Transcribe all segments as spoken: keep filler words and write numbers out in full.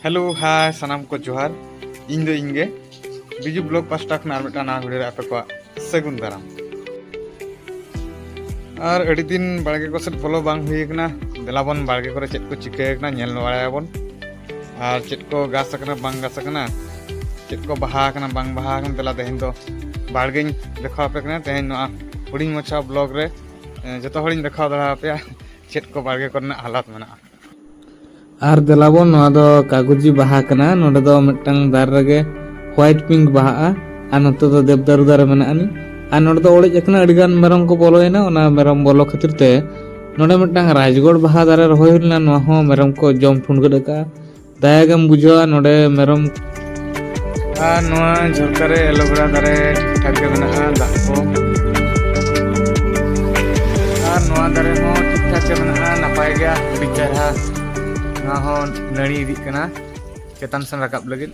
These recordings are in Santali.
ᱦᱮᱞᱳ, ᱦᱟᱭ, ᱥᱟᱱᱟᱢ ᱠᱚ ᱡᱚᱦᱟᱨ᱾ ᱤᱧ ᱫᱚ ᱤᱧ ᱜᱮ, ᱵᱤᱡᱩ ᱵᱞᱚᱜ ᱯᱟᱥᱴᱟ ᱠᱷᱚᱱ ᱟᱨ ᱢᱤᱫᱴᱟᱝ ᱱᱟᱣᱟ ᱵᱷᱤᱰᱤᱭᱳ ᱨᱮ ᱟᱯᱮ ᱠᱚᱣᱟᱜ ᱥᱟᱹᱜᱩᱱ ᱫᱟᱨᱟᱢ᱾ ᱟᱨ ᱟᱹᱰᱤ ᱫᱤᱱ ᱵᱟᱲᱜᱮ ᱠᱚ ᱥᱮᱫ ᱵᱚᱞᱚ ᱵᱟᱝ ᱦᱩᱭ ᱟᱠᱟᱱᱟ᱾ ᱫᱮᱞᱟ ᱵᱚᱱ ᱵᱟᱲᱜᱮ ᱠᱚᱨᱮ ᱪᱮᱫ ᱠᱚ ᱪᱤᱠᱟᱹ ᱟᱠᱟᱱᱟ ᱧᱮᱞ ᱵᱟᱲᱟᱭᱟᱵᱚᱱ, ᱟᱨ ᱪᱮᱫ ᱠᱚ ᱜᱷᱟᱥ ᱟᱠᱟᱱᱟ ᱵᱟᱝ ᱜᱷᱟᱥ ᱟᱠᱟᱱᱟ, ᱪᱮᱫ ᱠᱚ ᱵᱟᱦᱟ ᱟᱠᱟᱱᱟ ᱵᱟᱝ ᱵᱟᱦᱟ ᱟᱠᱟᱱᱟ᱾ ᱫᱮᱞᱟ ᱛᱮᱦᱮᱧ ᱫᱚ ᱵᱟᱲᱜᱮᱧ ᱫᱮᱠᱷᱟᱣ ᱟᱯᱮ ᱠᱟᱱᱟ᱾ ᱛᱮᱦᱮᱧ ᱱᱚᱣᱟ ᱦᱩᱰᱤᱧ ᱢᱟᱪᱷᱟ ᱵᱞᱚᱜ ᱨᱮ, ᱮ, ᱡᱚᱛᱚ ᱦᱚᱲᱤᱧ ᱫᱮᱠᱷᱟᱣ ᱫᱟᱲᱮ ᱟᱯᱮᱭᱟ ᱪᱮᱫ ᱠᱚ ᱵᱟᱲᱜᱮ ᱠᱚᱨᱮᱱᱟᱜ ᱦᱟᱞᱟᱛ ᱢᱮᱱᱟᱜᱼᱟ᱾ ᱟᱨ ᱫᱮᱞᱟ ᱵᱚᱱ, ᱱᱚᱣᱟ ᱫᱚ ᱠᱟᱜᱚᱡᱤ ᱵᱟᱦᱟ ᱠᱟᱱᱟ᱾ ᱱᱚᱰᱮ ᱫᱚ ᱢᱤᱫᱴᱟᱝ ᱫᱟᱨᱮ ᱨᱮᱜᱮ white pink ᱵᱟᱦᱟᱜᱼᱟ᱾ ᱟᱨ ᱱᱚᱛᱮ ᱫᱚ ᱫᱮᱵᱫᱟᱨᱩ ᱫᱟᱨᱮ ᱢᱮᱱᱟᱜ ᱟᱹᱱᱤᱡ᱾ ᱟᱨ ᱱᱚᱰᱮ ᱫᱚ ᱚᱲᱮᱡ ᱟᱠᱟᱱᱟ, ᱟᱹᱰᱤᱜᱟᱱ ᱢᱮᱨᱚᱢ ᱠᱚ ᱵᱚᱞᱚᱭᱮᱱᱟ᱾ ᱚᱱᱟ ᱢᱮᱨᱚᱢ ᱵᱚᱞᱚ ᱠᱷᱟᱹᱛᱤᱨ ᱛᱮ ᱱᱚᱰᱮ ᱢᱤᱫᱴᱟᱝ ᱨᱟᱡᱽᱜᱚᱲ ᱵᱟᱦᱟ ᱫᱟᱨᱮ ᱨᱚᱦᱚᱭ ᱦᱩᱭ ᱞᱮᱱᱟ᱾ ᱱᱚᱣᱟ ᱦᱚᱸ ᱢᱮᱨᱚᱢ ᱠᱚ ᱡᱚᱢ ᱯᱷᱩᱱᱜᱟᱹᱫ ᱟᱠᱟᱫᱼᱟ᱾ ᱫᱟᱭᱟ ᱜᱮᱢ ᱵᱩᱡᱷᱟᱹᱣᱟ ᱱᱚᱰᱮ ᱢᱮᱨᱚᱢ᱾ ᱟᱨ ᱱᱚᱣᱟ ᱡᱷᱚᱨᱠᱟ ᱨᱮ ᱮᱞᱳᱵᱮᱨᱟ ᱫᱟᱨᱮ ᱴᱷᱤᱠ ᱴᱷᱟᱠ ᱜᱮ ᱢᱮᱱᱟᱜᱼᱟ, ᱫᱟᱜ ᱠᱚ᱾ ᱟᱨ ᱱᱚᱣᱟ ᱫᱟᱨᱮ ᱦᱚᱸ ᱴᱷᱤᱠ ᱴᱷᱟᱠ ᱜᱮ ᱢᱮᱱᱟᱜᱼᱟ, ᱱᱟᱯᱟᱭ ᱜᱮᱭᱟ, ᱟᱹᱰᱤ ᱪᱮᱦᱨᱟ᱾ ᱱᱚᱣᱟ ᱦᱚᱸ ᱱᱟᱹᱲᱤ ᱤᱫᱤᱜ ᱠᱟᱱᱟ ᱪᱮᱛᱟᱱ ᱥᱮᱱ ᱨᱟᱠᱟᱵ ᱞᱟᱹᱜᱤᱫ᱾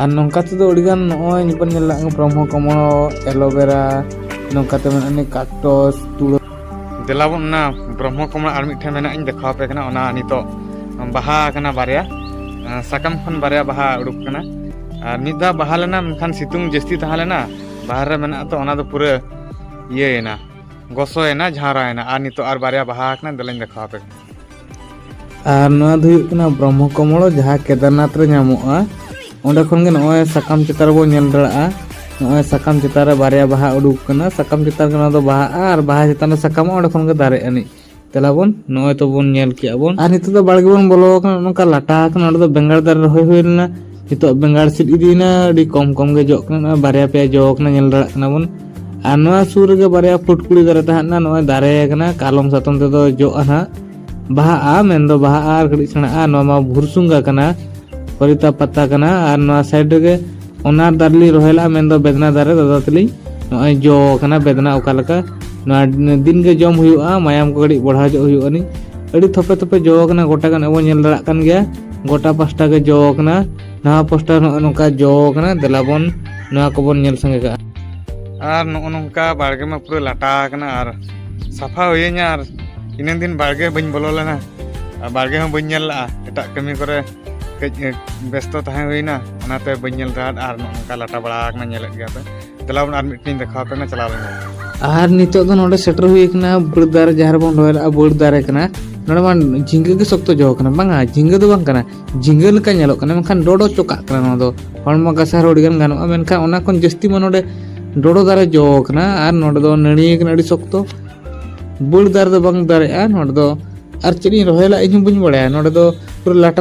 ᱟᱨ ᱱᱚᱝᱠᱟ ᱛᱮᱫᱚ ᱟᱹᱰᱤᱜᱟᱱ ᱱᱚᱜᱼᱚᱭ ᱵᱚᱱ ᱧᱮᱞ ᱫᱟᱲᱮᱭᱟᱜ ᱠᱟᱱᱟ ᱵᱨᱚᱦᱢᱚ ᱠᱚᱢᱚᱞ, ᱮᱞᱳᱵᱮᱨᱟ, ᱱᱚᱝᱠᱟᱛᱮ ᱢᱮᱱᱟᱜᱼᱟ ᱱᱤᱭᱟᱹ ᱠᱟᱠᱴᱚᱥ, ᱛᱩᱲᱟᱹ᱾ ᱫᱮᱞᱟ ᱵᱚᱱ ᱚᱱᱟ ᱵᱨᱚᱦᱢᱚ ᱠᱚᱢᱚᱞ ᱟᱨ ᱢᱤᱫᱴᱷᱮᱱ ᱢᱮᱱᱟᱜ ᱤᱧ ᱫᱮᱠᱷᱟᱣ ᱟᱯᱮ ᱠᱟᱱᱟ᱾ ᱚᱱᱟ ᱱᱤᱛᱚᱜ ᱵᱟᱦᱟ ᱟᱠᱟᱱᱟ ᱵᱟᱨᱭᱟ, ᱥᱟᱠᱟᱢ ᱠᱷᱚᱱ ᱵᱟᱨᱭᱟ ᱵᱟᱦᱟ ᱩᱰᱩᱠ ᱠᱟᱱᱟ᱾ ᱟᱨ ᱢᱤᱫ ᱫᱷᱟᱣ ᱵᱟᱦᱟ ᱞᱮᱱᱟ, ᱢᱮᱱᱠᱷᱟᱱ ᱥᱤᱛᱩᱝ ᱡᱟᱹᱥᱛᱤ ᱛᱟᱦᱮᱸ ᱞᱮᱱᱟ, ᱵᱟᱦᱟ ᱨᱮ ᱢᱮᱱᱟᱜᱼᱟ ᱛᱚ, ᱚᱱᱟ ᱫᱚ ᱯᱩᱨᱟᱹ ᱤᱭᱟᱹᱭᱮᱱᱟ, ᱜᱚᱥᱚᱭᱮᱱᱟ, ᱡᱷᱟᱣᱨᱟᱭᱮᱱᱟ᱾ ᱟᱨ ᱱᱤᱛᱚᱜ ᱟᱨ ᱵᱟᱨᱭᱟ ᱵᱟᱦᱟ ᱟᱠᱟᱱᱟ, ᱫᱮᱞᱟᱧ ᱫᱮᱠᱷᱟᱣ ᱟᱯᱮ ᱠᱟᱱᱟ᱾ ᱟᱨ ᱱᱚᱣᱟ ᱫᱚ ᱦᱩᱭᱩᱜ ᱠᱟᱱᱟ ᱵᱨᱚᱦᱢᱚ ᱠᱚᱢᱚᱞ, ᱡᱟᱦᱟᱸ ᱠᱮᱫᱟᱨᱱᱟᱛᱷ ᱨᱮ ᱧᱟᱢᱚᱜᱼᱟ᱾ ᱚᱸᱰᱮ ᱠᱷᱚᱱ ᱜᱮ ᱱᱚᱜᱼᱚᱭ ᱥᱟᱠᱟᱢ ᱪᱮᱛᱟᱱ ᱨᱮᱵᱚᱱ ᱧᱮᱞ ᱫᱟᱲᱮᱭᱟᱜᱼᱟ᱾ ᱱᱚᱜᱼᱚᱭ ᱥᱟᱠᱟᱢ ᱪᱮᱛᱟᱱ ᱨᱮ ᱵᱟᱨᱭᱟ ᱵᱟᱦᱟ ᱩᱰᱩᱠ ᱟᱠᱟᱱᱟ᱾ ᱥᱟᱠᱟᱢ ᱪᱮᱛᱟᱱ ᱨᱮ ᱱᱚᱣᱟ ᱫᱚ ᱵᱟᱦᱟᱜᱼᱟ ᱟᱨ ᱵᱟᱦᱟ ᱪᱮᱛᱟᱱ ᱨᱮ ᱥᱟᱠᱟᱢᱚᱜᱼᱟ, ᱚᱸᱰᱮ ᱠᱷᱚᱱ ᱜᱮ ᱫᱟᱨᱮᱜ ᱟᱹᱱᱤᱡ᱾ ᱫᱮᱞᱟ ᱵᱚᱱ, ᱱᱚᱜᱼᱚᱭ ᱛᱚ ᱵᱚᱱ ᱧᱮᱞ ᱠᱮᱜᱼᱟ ᱵᱚᱱ᱾ ᱟᱨ ᱱᱤᱛᱚᱜ ᱫᱚ ᱵᱟᱲᱜᱮ ᱵᱚᱱ ᱵᱚᱞᱚ ᱟᱠᱟᱱᱟ, ᱱᱚᱝᱠᱟ ᱞᱟᱴᱟ ᱟᱠᱟᱱᱟ᱾ ᱚᱸᱰᱮ ᱫᱚ ᱵᱮᱸᱜᱟᱲ ᱫᱟᱨᱮ ᱨᱚᱦᱚᱭ ᱦᱩᱭ ᱞᱮᱱᱟ, ᱱᱤᱛᱚᱜ ᱵᱮᱸᱜᱟᱲ ᱥᱤᱫ ᱤᱫᱤᱭᱮᱱᱟ, ᱟᱹᱰᱤ ᱠᱚᱢ ᱠᱚᱢ ᱜᱮ ᱡᱚᱜ ᱠᱟᱱᱟ᱾ ᱱᱚᱜᱼᱚᱭ ᱵᱟᱨᱭᱟ ᱯᱮᱭᱟ ᱡᱚ ᱟᱠᱟᱱᱟ, ᱧᱮᱞ ᱫᱟᱲᱮᱭᱟᱜ ᱠᱟᱱᱟ ᱵᱚᱱ᱾ ᱟᱨ ᱱᱚᱣᱟ ᱥᱩᱨ ᱨᱮᱜᱮ ᱵᱟᱨᱭᱟ ᱯᱷᱩᱴᱠᱩᱲᱤ ᱫᱟᱨᱮ ᱛᱟᱦᱮᱸ ᱞᱮᱱᱟ, ᱱᱚᱜᱼᱚᱭ ᱫᱟᱨᱮ ᱟᱠᱟᱱᱟ, ᱠᱟᱞᱚᱢ ᱥᱟᱛᱚᱢ ᱛᱮᱫᱚ ᱡᱚᱜᱼᱟ ᱱᱟᱦᱟᱜ, ᱵᱟᱦᱟᱜᱼᱟ, ᱢᱮᱱᱫᱚ ᱵᱟᱦᱟᱜᱼᱟ ᱟᱨ ᱠᱟᱹᱴᱤᱡ ᱥᱮᱬᱟᱜᱼᱟ᱾ ᱱᱚᱣᱟ ᱢᱟ ᱵᱷᱩᱨᱥᱩᱝᱜᱟ ᱠᱟᱱᱟ, ᱯᱚᱨᱤᱛᱟ ᱯᱟᱛᱟ ᱠᱟᱱᱟ᱾ ᱟᱨ ᱱᱚᱣᱟ ᱥᱟᱭᱤᱰ ᱨᱮᱜᱮ ᱚᱱᱟᱨ ᱫᱟᱨᱮ ᱞᱤᱧ ᱨᱚᱦᱚᱭ ᱞᱟᱜᱼᱟ, ᱢᱮᱱᱫᱚ ᱵᱮᱫᱽᱱᱟ ᱫᱟᱨᱮ ᱫᱟᱫᱟ ᱛᱟᱹᱞᱤᱧ᱾ ᱱᱚᱜᱼᱚᱭ ᱡᱚ ᱠᱟᱱᱟ ᱵᱮᱫᱽᱱᱟ, ᱚᱠᱟ ᱞᱮᱠᱟ ᱱᱚᱣᱟ ᱫᱤᱱ ᱜᱮ ᱡᱚᱢ ᱦᱩᱭᱩᱜᱼᱟ, ᱢᱟᱭᱟᱢ ᱠᱚ ᱠᱟᱹᱴᱤᱡ ᱵᱚᱲᱦᱟᱣ ᱧᱚᱜ ᱦᱩᱭᱩᱜ ᱟᱹᱱᱤᱡ᱾ ᱟᱹᱰᱤ ᱛᱷᱚᱯᱮ ᱛᱷᱚᱯᱮ ᱡᱚ ᱠᱟᱱᱟ, ᱜᱚᱴᱟ ᱜᱮ ᱱᱚᱜᱼᱚᱭ ᱵᱚᱱ ᱧᱮᱞ ᱫᱟᱲᱮᱭᱟᱜ ᱠᱟᱱ ᱜᱮᱭᱟ, ᱜᱚᱴᱟ ᱯᱟᱥᱴᱟ ᱜᱮ ᱡᱚ ᱠᱟᱱᱟ᱾ ᱱᱟᱣᱟ ᱯᱟᱥᱴᱟ ᱱᱚᱜᱼᱚᱭ ᱱᱚᱝᱠᱟ ᱡᱚ ᱠᱟᱱᱟ, ᱫᱮᱞᱟ ᱵᱚᱱ ᱱᱚᱣᱟ ᱠᱚᱵᱚᱱ ᱧᱮᱞ ᱥᱟᱸᱜᱮ ᱠᱟᱜᱼᱟ᱾ ᱟᱨ ᱱᱚᱜᱼᱚ ᱱᱚᱝᱠᱟ ᱵᱟᱲᱜᱮ ᱢᱟ ᱯᱩᱨᱟᱹ ᱞᱟᱴᱟ ᱟᱠᱟᱱᱟ, ᱟᱨ ᱥᱟᱯᱷᱟ ᱦᱩᱭᱟᱹᱧᱟ, ᱟᱨ ᱤᱱᱟᱹᱜ ᱫᱤᱱ ᱵᱟᱲᱜᱮ ᱵᱟᱹᱧ ᱵᱚᱞᱚ ᱞᱮᱱᱟ, ᱟᱨ ᱵᱟᱲᱜᱮ ᱦᱚᱸ ᱵᱟᱹᱧ ᱧᱮᱞ ᱞᱟᱜᱼᱟ᱾ ᱮᱴᱟᱜ ᱠᱟᱹᱢᱤ ᱠᱚᱨᱮ ᱠᱟᱹᱡ ᱵᱮᱥᱛᱚ ᱛᱟᱦᱮᱸ ᱦᱩᱭᱱᱟ, ᱚᱱᱟᱛᱮ ᱵᱟᱹᱧ ᱧᱮᱞ ᱫᱟᱲᱮᱭᱟᱫᱟ᱾ ᱟᱨ ᱱᱚᱜᱼᱚ ᱱᱚᱝᱠᱟ ᱞᱟᱴᱟ ᱵᱟᱲᱟ ᱟᱠᱟᱱᱟ, ᱧᱮᱞᱮᱫ ᱜᱮᱭᱟ ᱯᱮ᱾ ᱫᱮᱞᱟ ᱵᱚᱱ ᱟᱨ ᱢᱤᱫᱴᱮᱱ ᱫᱮᱠᱷᱟᱣ ᱟᱯᱮ ᱠᱟᱱᱟ, ᱪᱟᱞᱟᱣ ᱞᱮᱱ ᱜᱮ᱾ ᱟᱨ ᱱᱤᱛᱚᱜ ᱫᱚ ᱱᱚᱰᱮ ᱥᱮᱴᱮᱨ ᱦᱩᱭ ᱟᱠᱟᱱᱟ ᱵᱟᱹᱲ ᱫᱟᱨᱮ, ᱡᱟᱦᱟᱸ ᱨᱮᱵᱚᱱ ᱨᱚᱦᱚᱭ ᱞᱮᱫᱼᱟ ᱵᱟᱹᱲ ᱫᱟᱨᱮ ᱠᱟᱱᱟ᱾ ᱱᱚᱰᱮ ᱢᱟ ᱡᱷᱤᱸᱜᱟᱹ ᱜᱮ ᱥᱚᱠᱛᱚ ᱡᱚ ᱠᱟᱱᱟ, ᱵᱟᱝᱟ, ᱡᱷᱤᱸᱜᱟᱹ ᱫᱚ ᱵᱟᱝ ᱠᱟᱱᱟ, ᱡᱷᱤᱸᱜᱟᱹ ᱞᱮᱠᱟ ᱧᱮᱞᱚᱜ ᱠᱟᱱᱟ, ᱢᱮᱱᱠᱷᱟᱱ ᱰᱚᱰᱚ ᱪᱚᱠᱟᱜ ᱠᱟᱱᱟ᱾ ᱱᱚᱣᱟ ᱫᱚ ᱦᱚᱲᱢᱚ ᱜᱟᱥᱟᱨ ᱦᱚᱲ ᱜᱟᱱ ᱜᱟᱱᱚᱜᱼᱟ, ᱢᱮᱱᱠᱷᱟᱱ ᱚᱱᱟ ᱠᱷᱚᱱ ᱡᱟᱹᱥᱛᱤ ᱢᱟ ᱱᱚᱰᱮ ᱰᱚᱰᱚ ᱫᱟᱨᱮ ᱡᱚ ᱠᱟᱱᱟ᱾ ᱟᱨ ᱱᱚᱰᱮ ᱫᱚ ᱱᱟᱹᱲᱤ ᱠᱟᱱᱟ ᱟᱹᱰᱤ ᱥᱚᱠᱛᱚ, ᱵᱟᱹᱲ ᱫᱟᱨᱮ ᱫᱚ ᱵᱟᱝ ᱫᱟᱨᱮᱜᱼᱟ᱾ ᱱᱚᱰᱮ ᱫᱚ ᱟᱨ ᱪᱮᱫ ᱤᱧ ᱨᱚᱦᱚᱭ ᱞᱮᱫᱼᱟ, ᱤᱧ ᱦᱚᱸ ᱵᱟᱹᱧ ᱵᱟᱲᱟᱭᱟ᱾ ᱱᱚᱰᱮ ᱫᱚ ᱯᱩᱨᱟᱹ ᱞᱟᱴᱟ